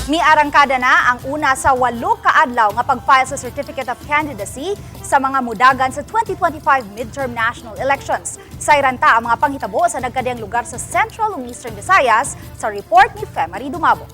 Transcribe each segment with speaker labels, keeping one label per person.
Speaker 1: Miarangkada na ang una sa 8 ka adlaw nga pag-file sa Certificate of Candidacy sa mga mudagan sa 2025 midterm national elections. Sayran ta ang mga panghitabo sa nagkadiyang lugar sa Central ug Eastern Visayas sa report ni Femary Dumabo.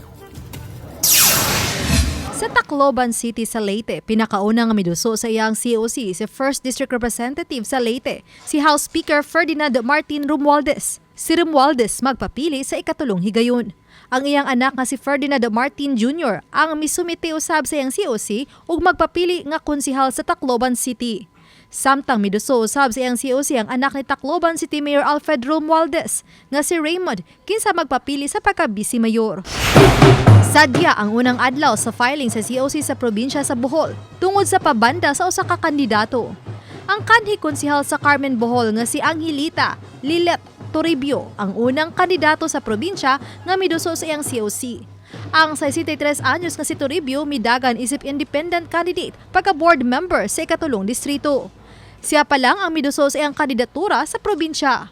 Speaker 2: Sa Tacloban City sa Leyte, pinakauna nga miduso sa iyang COC si First District Representative sa Leyte, si House Speaker Ferdinand Martin Romualdez. Si Romualdez magpapili sa ikatulong higayon. Ang iyang anak nga si Ferdinand Martin Jr. ang misumite usab sa iyang COC ug magpapili nga konsihal sa Tacloban City. Samtang miduso usab sa iyang COC ang anak ni Tacloban City Mayor Alfred Romualdez nga si Raymond, kinsa magpapili sa pagka-vice mayor. Sadya ang unang adlaw sa filing sa COC sa probinsya sa Bohol tungod sa pabanda sa usa ka kandidato. Ang kanhi konsihal sa Carmen, Bohol nga si Angelita Lilet Toribio ang unang kandidato sa probinsya nga miduso sa iyang COC. Ang 63 anyos nga si Toribio midagan isip independent candidate pagka board member sa ikatulong distrito. Siya pa lang ang miduso sa iyang kandidatura sa probinsya.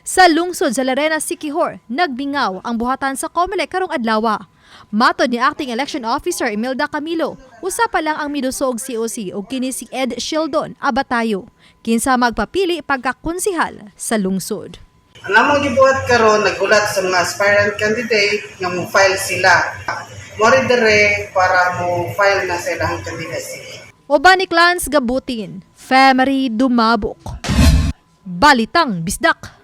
Speaker 2: Sa lungsod sa Larena, Siquijor, nagbingaw ang buhatan sa COMELEC karong adlawa. Matod ni Acting Election Officer Imelda Camilo, usa pa lang ang miduso og COC og kini si Ed Sheldon Abatayo, kinsa magpapili pagkakonsihal sa lungsod.
Speaker 3: Ang among gibuhat karon, naghulat sa mga aspirant candidate nga mo file sila. Mo dere para mo file na sa ilang candidacy.
Speaker 2: Uban ni Clans Gabutin, Femery Dumabok. Balitang Bisdak.